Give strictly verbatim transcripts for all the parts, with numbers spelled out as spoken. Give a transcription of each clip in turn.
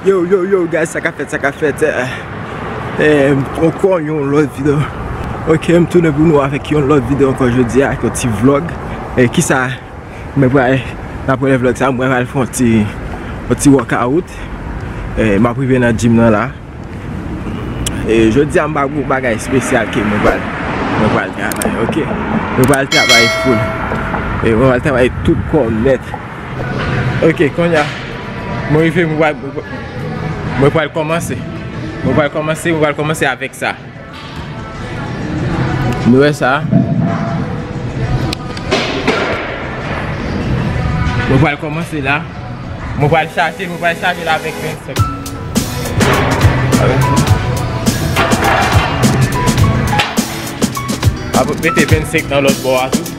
Yo, yo, yo, guys, sa k ap fèt, sa k ap fèt? Eh, eh, ankò yon lòt videyo. Ok, m tounen pou nou avèk yon lòt videyo ankò jodi a, ak yon ti vlog. Eh, kisa mwen pral, nan premye vlog sa, mwen pral fè yon ti, yon ti workout. Eh, m ap rive nan gym nan la. Eh, jodi a, m pa gen yon bagay espesyal ke mwen pral, mwen pral travay, ok? Mwen pral travay full. Eh, mwen pral travay tout kò m nèt. Ok, kounye a, mwen rive, mwen pral, mwen pral kòmanse. Mwen pral kòmanse, mwen pral kòmanse avèk sa. Nou wè sa. Mwen pral kòmanse la. Mwen pral chaje, mwen pral chaje la avèk vennsenk. Ap mete vennsenk nan lòt bò a tou.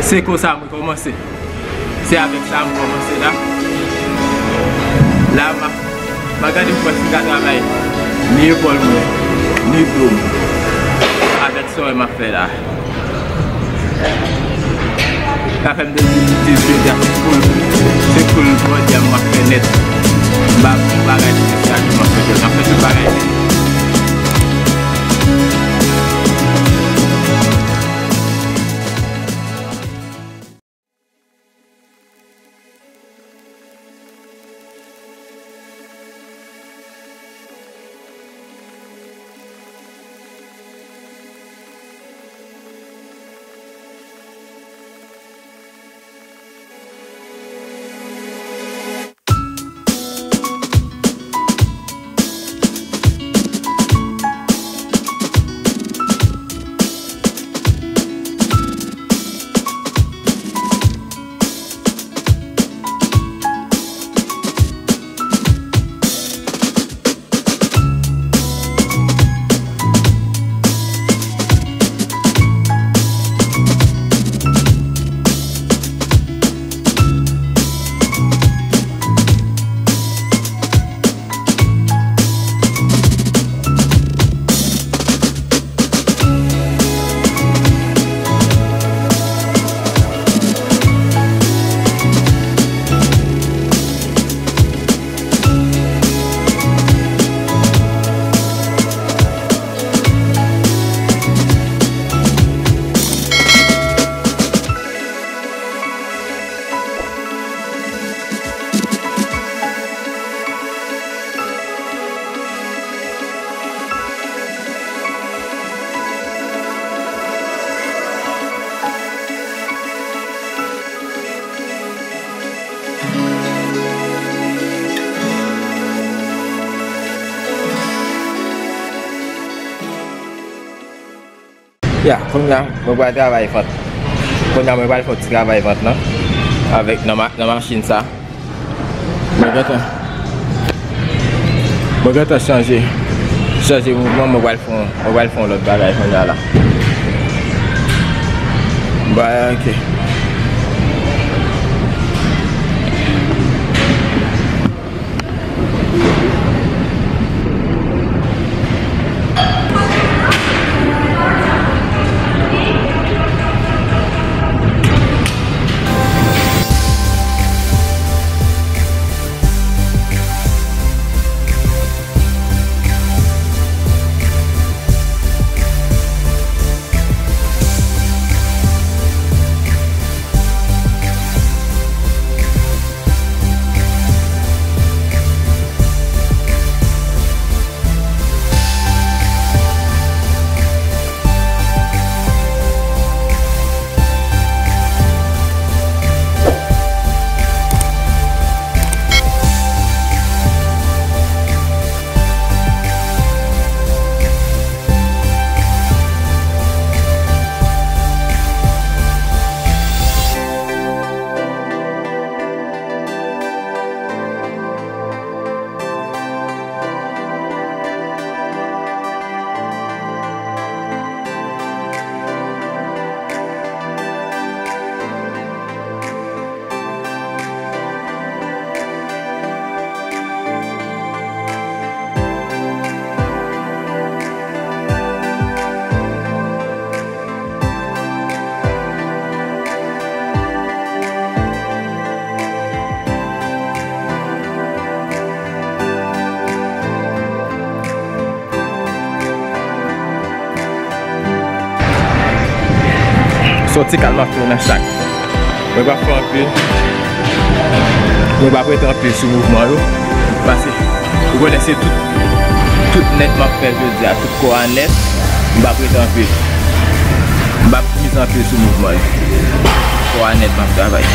Se konsa mwen kòmanse. Se avèk sa mwen kòmanse la. La, m a, m a gade pou m wè si m ka travay ni epòl mwen, ni do m. Avèk sa w wè m ap fè la. Sa fè m te di, di jodi a se full, se full body a m ap fè nèt. M pa, m pa gen bagay espesyal ke m ap fè jodi a. M ap fè tout bagay nèt. Ya, kounye a, mwen pral travay vant. Kounye a, mwen pral fè yon ti travay vant lan. Avèk nan ma-, nan machin sa. Mwen gentan, mwen gentan chanje, chanje mouvman, mwen pral fè yon, mwen pral fè yon lòt bagay kounye a la. Ba, ok. Se kal m ap fè nan chak. Mwen p ap fè anpil. Mwen p ap rete anpil sou mouvman yo. Paske, ou konnen se tout, tout nèt m ap fè jodi a, tout kò a nèt, m p ap rete anpil. M p ap mize anpil sou mouvman yo. Kò a nèt m ap travay.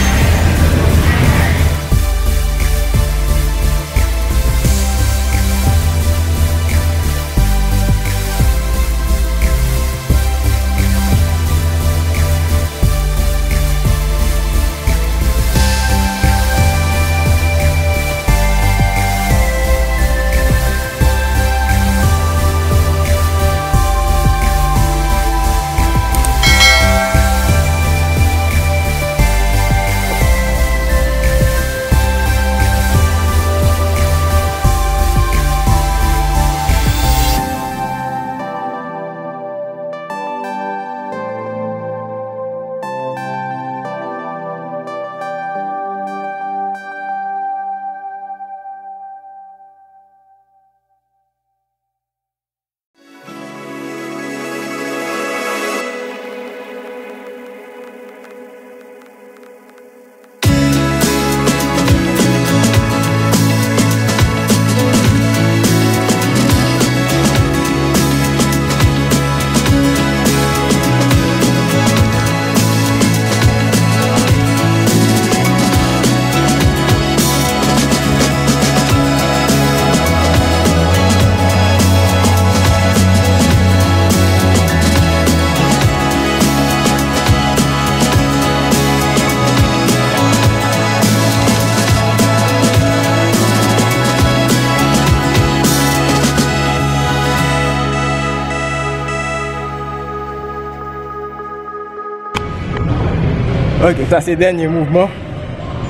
Ok, sa se dènye mouvman.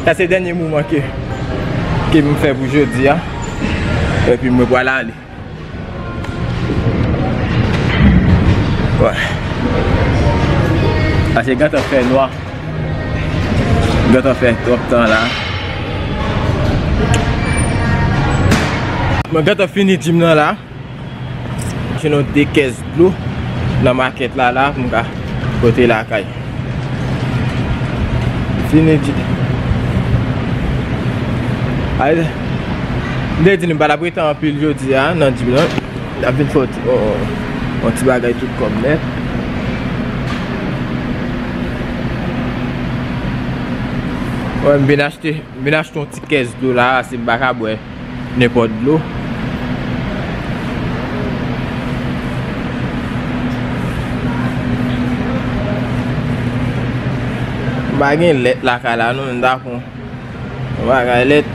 Sa se dènye mouvman ke, ke m fè pou jodi a. Epi mwen pral ale. Wè. Paske gentan fè nwa. Gentan fè twòp tan la. Mwen gentan fini gym nan la. Achte nou de kès dlo nan makèt la, la, pou m ka pote lakay. Fini di. Ay, m te di nou pa t ap rete anpil jodi a nan gym nan. N ap vin fè yon ti, yon, yon ti bagay tout kòb nèt. Wè, m vin achte, m vin achte yon ti kès dlo la, si m pa ka bwè nenpòt dlo. M pa gen lèt lakay la non, m ta pran yon bagay lèt.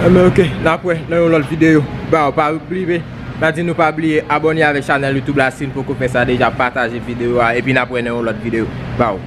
Enben, ok, n ap wè nan yon lòt videyo. Ba, pa bliye. N a di nou pa bliye abòne avèk chanèl YouTube la si n poko fè sa deja, pataje videyo a, epi n ap wè nan yon lòt videyo. Baw.